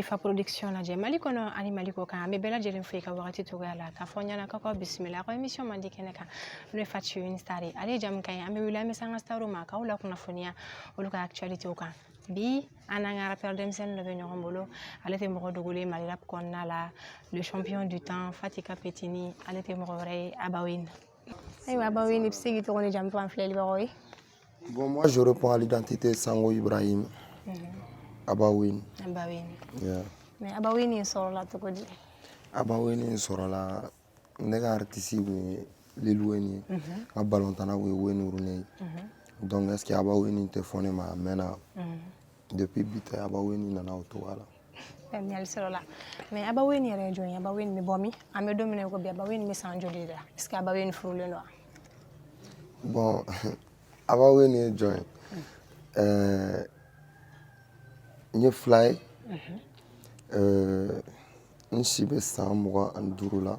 Mifa Production lajɛ Mali kɔnɔ ani Mali kɔ kan. An bɛ bɛɛ lajɛlen fo i ka wagati cogoya la k'a fɔ ɲɛna k'aw ka bisimila aw ka émission mandi kɛnɛ kan, n'o ye Fati Une Star ye. Ale ye jamukan ye, an bɛ wuli, an bɛ se an ka starw ma k'aw lakunnafoniya olu ka actualitéw kan. Bi, an n'an ka rappeur denmisɛnnin dɔ bɛ ɲɔgɔn bolo. Ale tɛ mɔgɔ dogolen Mali rap kɔnɔna la, le champion du temps, Fati Kapetini. Ale tɛ mɔgɔ wɛrɛ ye, Abawin. Ayiwa Abawin, i bɛ se k'i tɔgɔ ni jamu fɔ an filɛlibagaw ye? Bon, moi je réponds à l'identité Sango Ibrahim. Abawin. Abawin. Yeah. Mais Abawin in sɔrɔla cogo di? Abawin in sɔrɔla, ne ka artiste kun ye Lil Wayne ye. N ka balontanna kun ye Wayne Rooney ye. Donc est ce que Abawin tɛ fɔ ne ma a mɛnna? Depuis bi tɛ, Abawin nana o cogoya la. Faamuyali sɔrɔla. Mais Abawin yɛrɛ ye jɔn ye? Abawin bɛ bɔ min? An bɛ don min na i ko bi, Abawin bɛ san joli de la? Est ce que Abawin furulen don wa? Bon, Abawin ye jɔn ye? N ye fila ye. N si bɛ san 25 la.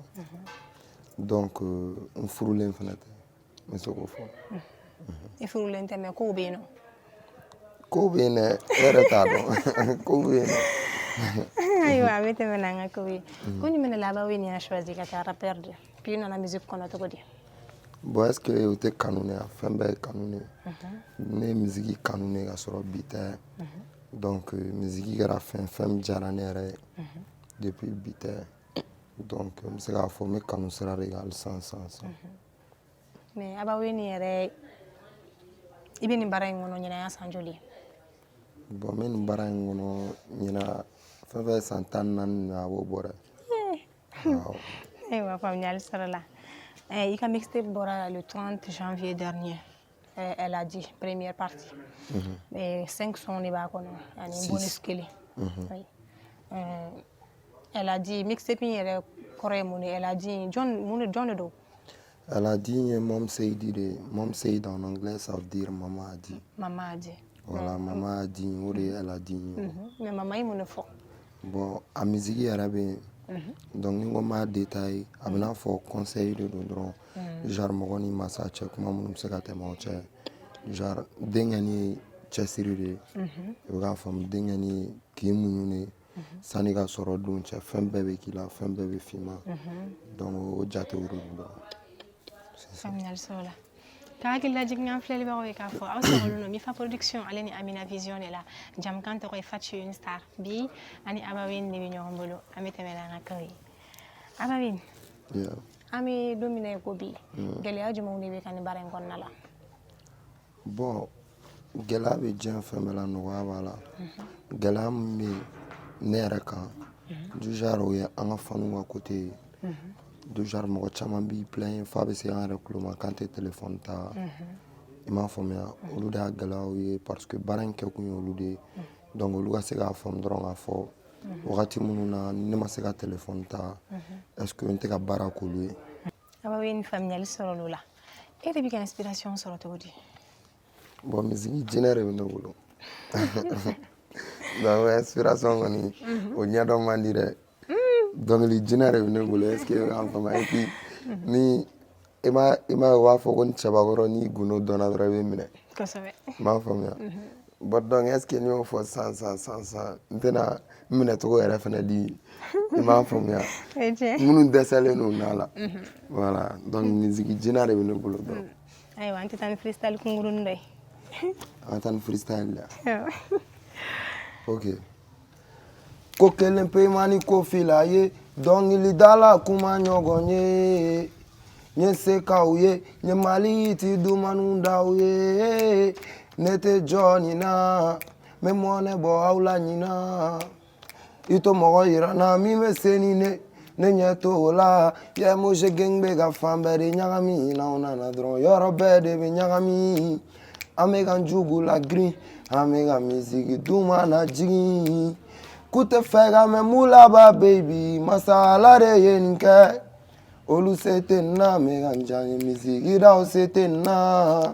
Donc n furulen fana tɛ. N bɛ se k'o fɔ. I furulen tɛ, mais kow bɛ yen nɔ. Kow bɛ yen dɛ, e yɛrɛ t'a dɔn. Kow bɛ yen dɛ. Ayiwa, an bɛ tɛmɛ n'an ka kow ye. Ko jumɛn de la Abawin y'a choisi ka kɛ rappeur de ye? Puis i nana musique kɔnɔ cogo di? Bon, est ce que o tɛ kanu de ye? Fɛn bɛɛ ye kanu de ye. Ne ye musique kanu de ka sɔrɔ bi tɛ. Donc musique kɛra fɛn min diyara ne yɛrɛ ye depuis bi tɛ. Donc n bɛ se k'a fɔ n bɛ kanu sira de kan hali sisan sisan sisan. Mais Abawin yɛrɛ, i bɛ nin baara in kɔnɔ ɲinan y'a san joli ye? Bon, n bɛ nin baara in kɔnɔ ɲinan, fɛn fɛn ye san 14 ye, a b'o bɔ dɛ. Awɔ. Ayiwa, faamuyali sɔrɔla. I ka mixtape bɔra le 30 janvier dernier. Elle a dit, première partie. Cinq sons de b'a kɔnɔ ani bonus kelen. Oui. Elle a dit, mixtape in yɛrɛ kɔrɔ ye mun ye? Elle a dit, jɔn mun de, jɔn de don? Elle a dit ye Mom Seydi de ye. Mom Seydi en anglais, ça veut dire maman a dit. Maman a dit. Voilà, maman a dit, o de ye elle a dit ye. Mais maman ye mun de fɔ? Bon, a musique yɛrɛ bɛ yen. Donc ni n ko n b'a détailler, a bɛ n'a fɔ conseil de don dɔrɔn. Genre mɔgɔ ni masa cɛ, kuma minnu bɛ se ka tɛmɛ o cɛ. Genre den kɛni ye cɛsiri de ye. I bɛ k'a faamu, den kɛni ye k'i muɲu de sanni ka sɔrɔ don cɛ, fɛn bɛɛ bɛ k'i la, fɛn bɛɛ bɛ f'i ma. Donc o jatew de don dɔrɔn. C'est ça. Faamuyali sɔrɔla. Ka hakili lajigin an filɛlibagaw ye k'a fɔ aw sɔgɔlen don Mifa Production ale ni Amina Vision de la. Jamukan tɔgɔ ye Fati Une Star. Bi, ani Abawin de bɛ ɲɔgɔn bolo. An bɛ tɛmɛ n'an ka kow ye. Abawin, an bɛ don min na i ko bi, gɛlɛya jumɛnw de bɛ ka nin baara in kɔnɔna la? Bon, gɛlɛya bɛ diɲɛ fɛn bɛɛ la, nɔgɔya b'a la. Gɛlɛya min bɛ yen ne yɛrɛ kan, du genre o ye an ka faniw ka côté ye. Du genre mɔgɔ caman b'i plaigner f'a bɛ se an yɛrɛ tulo ma k'an tɛ téléphone ta. I m'a faamuya, olu de y'a gɛlɛyaw ye, parce que baara in kɛkun ye olu de ye. Donc olu ka se k'a faamu dɔrɔn k'a fɔ wagati minnu na ni ne ma se ka téléphone ta, est ce que n tɛ ka baara k'olu ye. Abawin, faamuyali sɔrɔla o la. E de bɛ ka inspiration sɔrɔ cogo di? Bon, musique jinɛ de bɛ ne bolo. Donc inspiration kɔni, o ɲɛdɔn man di dɛ. Dɔnkili jinɛ de bɛ ne bolo, est ce que i bɛ k'a faamu? Et puis ni i ma ye, u b'a fɔ ko ni cɛbakɔrɔ n'i gundo dɔnna dɔrɔn, i bɛ minɛ. Kosɛbɛ. I m'a faamuya? Bon, donc est ce que n'i y'o fɔ sisan sisan sisan sisan, n tɛna n minɛcogo yɛrɛ fɛnɛ di, i m'a faamuya? O ye tiɲɛ. Minnu dɛsɛlen don n'a la. Voilà, donc musique jinɛ de bɛ ne bolo dɔrɔn. Ayiwa, an tɛ taa ni freestyle kunkurunin dɔ ye? An ka taa ni freestyle la. Ok. Ko kelen pe ma ni ko fila ye, dɔnkilidala kuma ɲɔgɔn ye, n ye se k'aw ye, n ye Mali ti dumaniw d'aw ye. Ne tɛ jɔ nin na, n bɛ mɔnɛ bɔ aw la ɲina. I to mɔgɔ yira n na min bɛ se ni ne, ne ɲɛ t'o la. Yɛmose gang bɛ ka fan bɛɛ de ɲagami. N'aw nana dɔrɔn, yɔrɔ bɛɛ de bɛ ɲagami. An bɛ ka jugu la girin, an bɛ ka musique duman na jigin. K'u tɛ fɛ ka mɛn mulaba baby, masala de ye nin kɛ. Olu se tɛ n na, n bɛ ka n diya n ye musique daw se tɛ n na.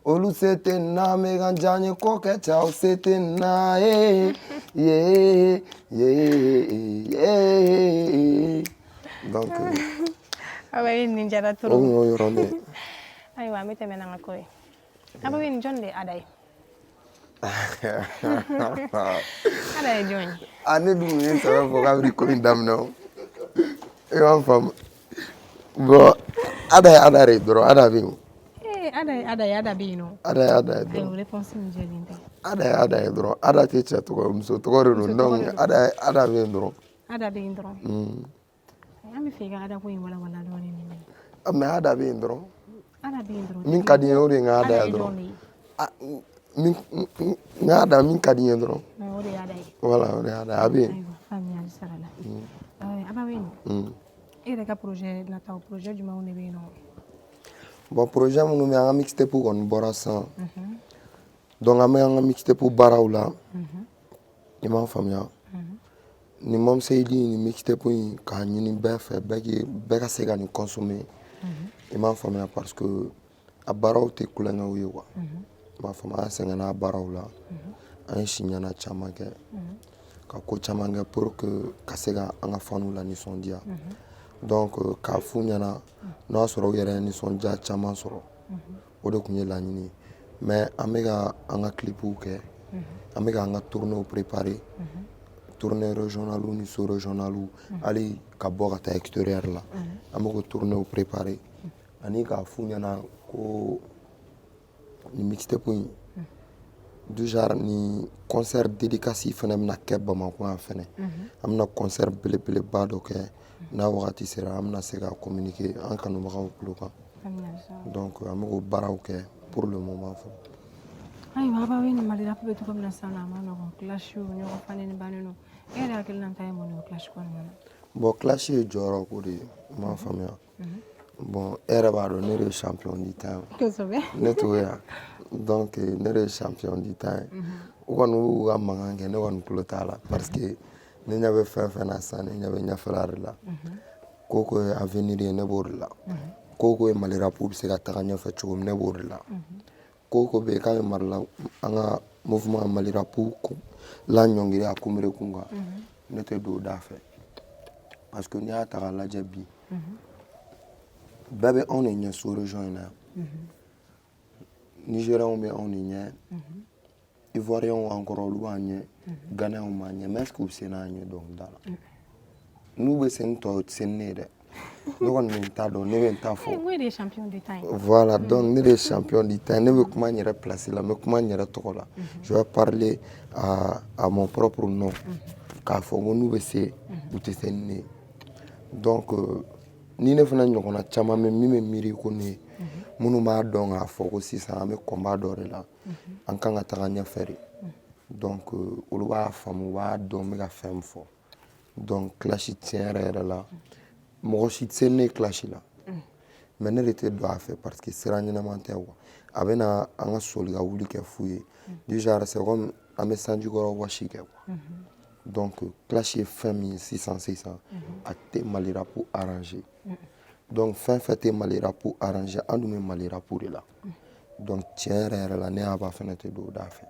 Olu se tɛ n na, n bɛ ka n diya n ye ko kɛ cɛw se tɛ n na ye ye ye ye. Donc Abawin, nin diyara o trop. Kun y'o yɔrɔnin ye. Ayiwa, an bɛ tɛmɛ n'an ka ko ye. Abawin, jɔn de ye Ada ye? Ada ye jɔn ye? A ne dun ye sɛbɛ fɔ kabini ko in daminɛ o, i b'a faamu. Bon, Ada ye Ada de ye dɔrɔn, Ada bɛ yen. Ee, Ada ye Ada ye, Ada bɛ yen nɔ. Ada ye Ada ye Ayi, dɔrɔn. O réponse min jɛlen tɛ. Ada ye Ada ye dɔrɔn. Ada tɛ cɛ tɔgɔ ye, muso tɔgɔ de don. Muso tɔgɔ Donc de don. Ada ye Ada bɛ yen dɔrɔn. Ada bɛ yen dɔrɔn. An bɛ fɛ i ka Ada ko in walawala dɔɔnin nin ye. Ah, mais Ada bɛ yen dɔrɔn. Ada bɛ yen dɔrɔn. Min ka di n ye, o de ye n ka Ada Ada ye ye dɔrɔn. jɔn de ye? Ah, min n ka Ada, min ka di n ye dɔrɔn. O de ye Ada ye. Voilà, o de ye Ada ye, a bɛ yen. Ayiwa, faamuyali sara la. Abba Wayne, e yɛrɛ ka projet nataw, projet jumɛnw de bɛ yen nɔ? Bon, projet minnu bɛ yen, an ka mixtape kɔni bɔra sisan. Donc an bɛ an ka mixtape baaraw la, i m'a faamuya. Nin Mɔmseyidi, nin mixtape in, k'a ɲini bɛɛ fɛ, bɛɛ k'i bɛɛ ka se ka nin consommer, i m'a faamuya, parce que a baaraw tɛ kulonkɛw ye quoi, i m'a faamuya. An sɛgɛnna a baaraw la, an ye si ɲɛna caman kɛ ka ko caman kɛ pour que ka se ka an ka faniw la nisɔndiya. Donc k'a f'u ɲɛna, n'o y'a sɔrɔ u yɛrɛ ye nisɔndiya caman sɔrɔ, o de tun ye laɲini ye. Mais an bɛ ka an ka clipw kɛ, an bɛ ka an ka tournées préparer, tournée régionale ni sous régionale, hali ka bɔ ka taa extérieur la, an bɛ k'o tournées préparer. Ani k'a f'u ɲɛna ko nin mixtape in du genre, ni concert dédicace fɛnɛ bɛna kɛ Bamakɔ yan fɛnɛ. An bɛna concert belebeleba dɔ kɛ. N'a wagati sera, an bɛna se ka communiquer an kanubagaw tulo kan. Faamuyali sɔrɔ. Donc an bɛ k'o baaraw kɛ pour le moment fɔlɔ. Ayiwa, Abba Wayne, Mali rap bɛ cogo min na sisan nɔ, a ma nɔgɔn. Clash, ɲɔgɔn faneni bannen don. E yɛrɛ hakilina ta ye mun ye o clash kɔnɔna na? Bon, clash ye jɔyɔrɔ ko de ye, i m'a faamuya. Bon, e yɛrɛ b'a dɔn, ne de ye champion du temps ye. Ne t'o ye yan. Donc ne de ye champion du temps ye. U kɔni b'u ka mankan kɛ, ne kɔni tulo t'a la, parce que ne ɲɛ bɛ fɛn fɛn na sisan, ne ɲɛ bɛ ɲɛfɛla de la. Ko ko ye avenir ye, ne b'o de la. Ko ko ye Mali rap bɛ se ka taga ɲɛfɛ cogo min, ne b'o de la. Ko ko bɛ yen k'a bɛ Mali la, an ka mouvement Mali rap la ɲɔngiri a kunbere kun kan, ne tɛ don o da fɛ, parce que n'i y'a ta k'a lajɛ bi, bɛɛ bɛ anw de ɲɛ sous région in na yan. Nigériens bɛ anw de ɲɛ, Ivoiriens an kɔrɔ, olu b'an ɲɛ, Ghanéens b'an ɲɛ. Mais est ce que u bɛ se n'an ye dɔnkilida la? N'u bɛ se ni tɔw tɛ se ni ne ye dɛ. Ne kɔni bɛ n ta dɔn, ne bɛ n ta fɔ. N ko e de ye champion du temps ye. Voilà, donc ne de ye champion du temps. Ne bɛ kuma n yɛrɛ place la, n bɛ kuma n yɛrɛ tɔgɔ la. Je vais parler à mon propre nom. K'a fɔ ko n'u bɛ se, u tɛ se ni ne ye. Donc ni ne fana ɲɔgɔnna caman bɛ min bɛ miiri ko ne ye, minnu b'a dɔn k'a fɔ ko sisan an bɛ combat dɔ de la, an kan ka taga ɲɛfɛ de. Donc olu b'a faamu, u b'a dɔn n bɛ ka fɛn min fɔ. Donc clash, tiɲɛ yɛrɛ yɛrɛ la, mɔgɔ si tɛ se ne ye clash la. Mais ne de tɛ don a fɛ, parce que sira ɲɛnama tɛ quoi. A bɛ na an ka soli ka wuli kɛ fu ye. Du genre, c'est comme an bɛ sanjikɔrɔ wɔsi kɛ quoi. Donc clash ye fɛn min ye sisan sisan, a tɛ Mali rap arranger. Donc fɛn fɛn tɛ Mali rap arranger, an dun bɛ Mali rap de la. Donc tiɲɛ yɛrɛ yɛrɛ la, ne Abba fɛnɛ tɛ don o da fɛ.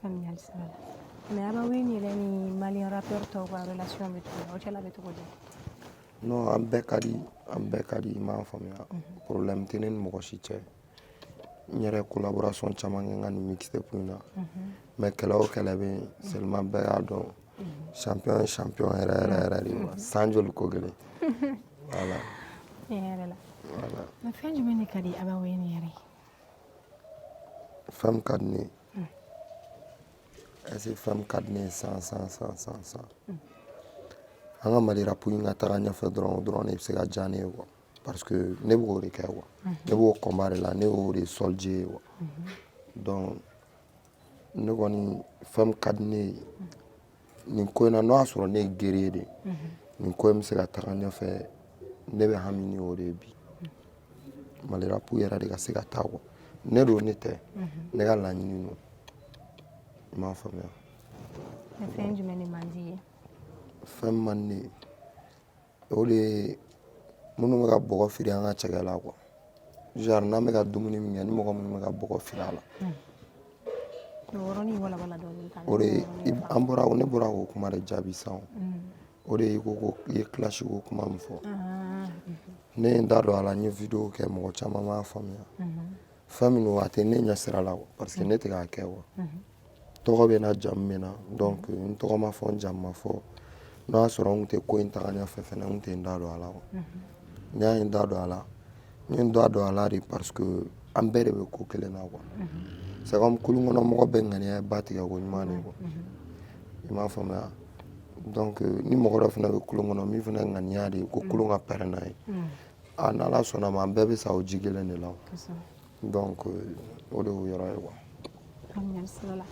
Faamuyali sɔrɔ la. Mais Abba Wayne yɛrɛ ni malien rappeur tɔw ka relation bɛ cogo di? Aw cɛla bɛ cogo di? Non, an bɛɛ ka di, an bɛɛ ka di, i m'a faamuya. Problème tɛ ne ni mɔgɔ si cɛ. N yɛrɛ collaboration caman kɛ n ka nin mixtape in na. Mais kɛlɛ o kɛlɛ bɛ yen, seulement bɛɛ y'a dɔn champion ye champion yɛrɛ yɛrɛ yɛrɛ de ye quoi. San joli ko kelen. Voilà. Tiɲɛ yɛrɛ la. Voilà. Mais fɛn jumɛn de ka di Abba Wayne yɛrɛ ye? Fɛn min ka di ne ye, est ce que fɛn min ka di ne ye san san san san san, an ka Mali rap in ka taga ɲɛfɛ dɔrɔn, o dɔrɔn de bɛ se ka diya ne ye quoi, parce que ne bɛ k'o de kɛ quoi. Ne b'o combat de la, ne y'o de soldier ye quoi. Donc ne kɔni, fɛn min ka di ne ye nin ko in na, n'o y'a sɔrɔ ne ye guerrier de ye, nin ko in bɛ se ka taga ɲɛfɛ, ne bɛ hami ni o de ye bi, Mali rap yɛrɛ de ka se ka taa quoi. Ne don, ne tɛ, ne ka laɲini don, i m'a faamuya. Mais fɛn jumɛn de man di ye? Fɛn min man di ne ye, o de ye minnu bɛ ka bɔgɔ fili an ka cɛkɛ la quoi. Genre n'an bɛ ka dumuni min kɛ, ni mɔgɔ minnu bɛ ka bɔgɔ fili a la. O yɔrɔnin walawala dɔɔnin ka. O de ye an bɔra, ne bɔra k'o kuma de jaabi sisan. O de ye i ko ko i ye clash ko kuma min fɔ, ne ye n da don a la, n ye vidéo kɛ, mɔgɔ caman m'a faamuya. Fɛn min don, a tɛ ne ɲɛ sira la quoi, parce que ne tɛ k'a kɛ quoi. Tɔgɔ bɛ n na, jamu bɛ n na. Donc n tɔgɔ ma fɔ, n jamu ma fɔ. N'o y'a sɔrɔ n tun tɛ ko in taga ɲɛfɛ fɛnɛ, n tun tɛ n da don a la quoi. N y'a ye, n da don a la, n ye n da don a la de parce que an bɛɛ de bɛ ko kelen na quoi. C'est comme kulun kɔnɔ mɔgɔ bɛɛ ŋaniya ye ba tigɛ ko ɲuman de ye quoi, i m'a faamuya? Donc ni mɔgɔ dɔ fana bɛ kulun kɔnɔ min fana ŋaniya de ye ko kulun ka pɛrɛn n'a ye, a n'Ala sɔnna ma, an bɛɛ bɛ sa o ji kelen de la. Donc o de y'o yɔrɔ ye quoi. Faamuyali sɔrɔla.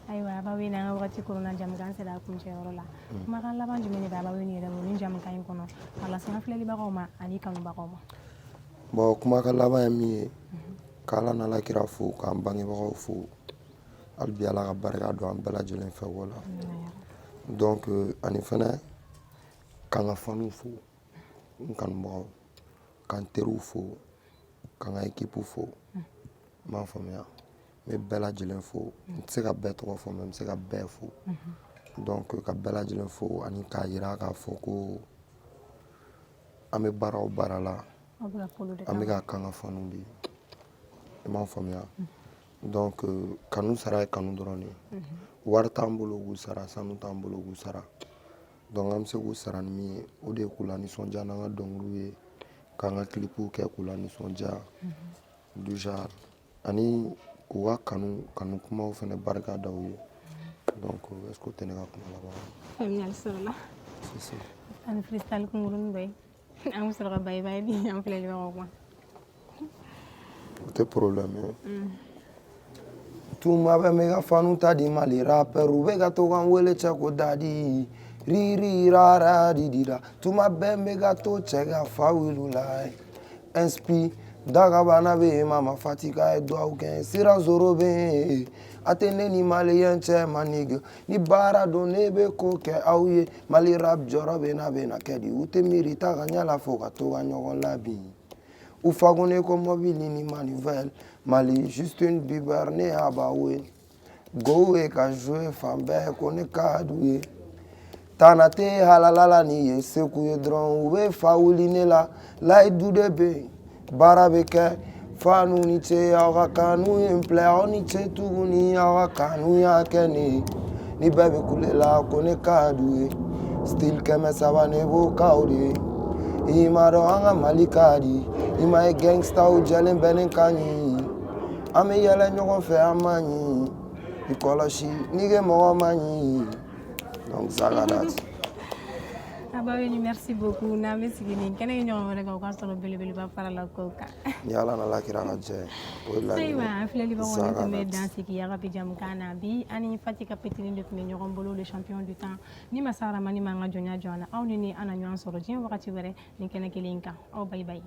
Ayiwa, a b'aw wele, an ka wagati koronna, jamukan sera a kuncɛyɔrɔ la. Kumakan laban jumɛn de bɛ a b'aw yɛrɛ bolo ni jamukan in kɔnɔ k'a lase an filɛlibagaw ma ani kanubagaw ma? Bon, kumakan laban ye min ye, k'Ala n'Ala kira fo, k'an bangebagaw fo. Hali bi, Ala ka barika don an bɛɛ lajɛlen fɛ ko la. Donc ani fɛnɛ k'an ka faniw fo, n kanubagaw, k'an teriw fo, k'an ka équipe fo, n m'a faamuya? N bɛ bɛɛ lajɛlen fo. N tɛ se ka bɛɛ tɔgɔ fɔ, mais n bɛ se ka bɛɛ fo. Donc ka bɛɛ lajɛlen fo ani k'a yira k'a fɔ ko an bɛ baara o baara la, an bɛ ka k'an ka faniw de ye, i m'a faamuya? Donc kanu sara ye kanu dɔrɔn de ye. Wari t'an bolo k'u sara, sanu t'an bolo k'u sara. Donc an bɛ se k'u sara ni min ye, o de ye k'u la nisɔndiya n'an ka dɔnkiliw ye, k'an ka clipw kɛ k'u la nisɔndiya du genre, ani k'u ka kanu kanu kumaw fana barika da u ye. Donc est ce que o tɛ ne ka kuma laban ye? Faamuyali sɔrɔla. C'est ça. Ani freestyle kunkurunin dɔ ye, an bɛ sɔrɔ ka bye bye di an filɛlibagaw ma. O tɛ problème ye. Tuma bɛɛ n bɛ ka fanu ta di Mali rappeur, u bɛ ka to ka n wele cɛ ko dadi riri rara didira. Tuma bɛɛ n bɛ ka to cɛ ka fa wulu la. Inspi dagabana bɛ yen, mama Fatika ye duwawu kɛ, sira zoro bɛ yen, a tɛ ne ni maliyɛn cɛ ma nige ni baara don, ne bɛ ko kɛ aw ye. Mali rap jɔyɔrɔ bɛ na, bɛ na kɛ di? U tɛ miiri ta ka ɲɛ la fo ka to ka ɲɔgɔn labin. U fa ko ne ko mobili ni manivelle, Mali Justin Bieber, ne y'a ba we go ye ka jouer fan bɛɛ ko ne ka d'u ye. Tana tɛ halalala ni ye segu ye dɔrɔn, u bɛ fa wuli ne la. Layidu de bɛ yen, baara bɛ kɛ. Fanu ni ce, aw ka kanu ye n filɛ, aw ni ce tuguni, aw ka kanu y'a kɛ ne ye. Ni bɛɛ bɛ kule la ko ne ka d'u ye, style 300 ne b'o k'aw de ye. I m'a dɔn an ka Mali ka di, i ma ye? Gangstaw jɛlen bɛ ne ka ɲi, an bɛ yɛlɛ ɲɔgɔn fɛ, an ma ɲi. I kɔlɔsi n'i kɛ mɔgɔ ma ɲi. Donc Zagadat. Abaweni, merci beaucoup. N'an bɛ sigi nin kɛnɛ in ɲɔgɔn wɛrɛ kan, o k'a sɔrɔ belebeleba fara la kow kan. Ni Ala nana kira ka jɛ, o ye laɲini. Ayiwa, an filɛlibagaw, ne tun bɛ dan sigi a ka bi jamukan na. Bi, ani Fatika Petini de tun bɛ ɲɔgɔn bolo, le champion du temps. Ni masa Ramani m'an ka jɔnya jɔ an na, aw ni ne an na ɲɔgɔn sɔrɔ diɲɛ wagati wɛrɛ nin kɛnɛ kelen in kan. Aw bye bye.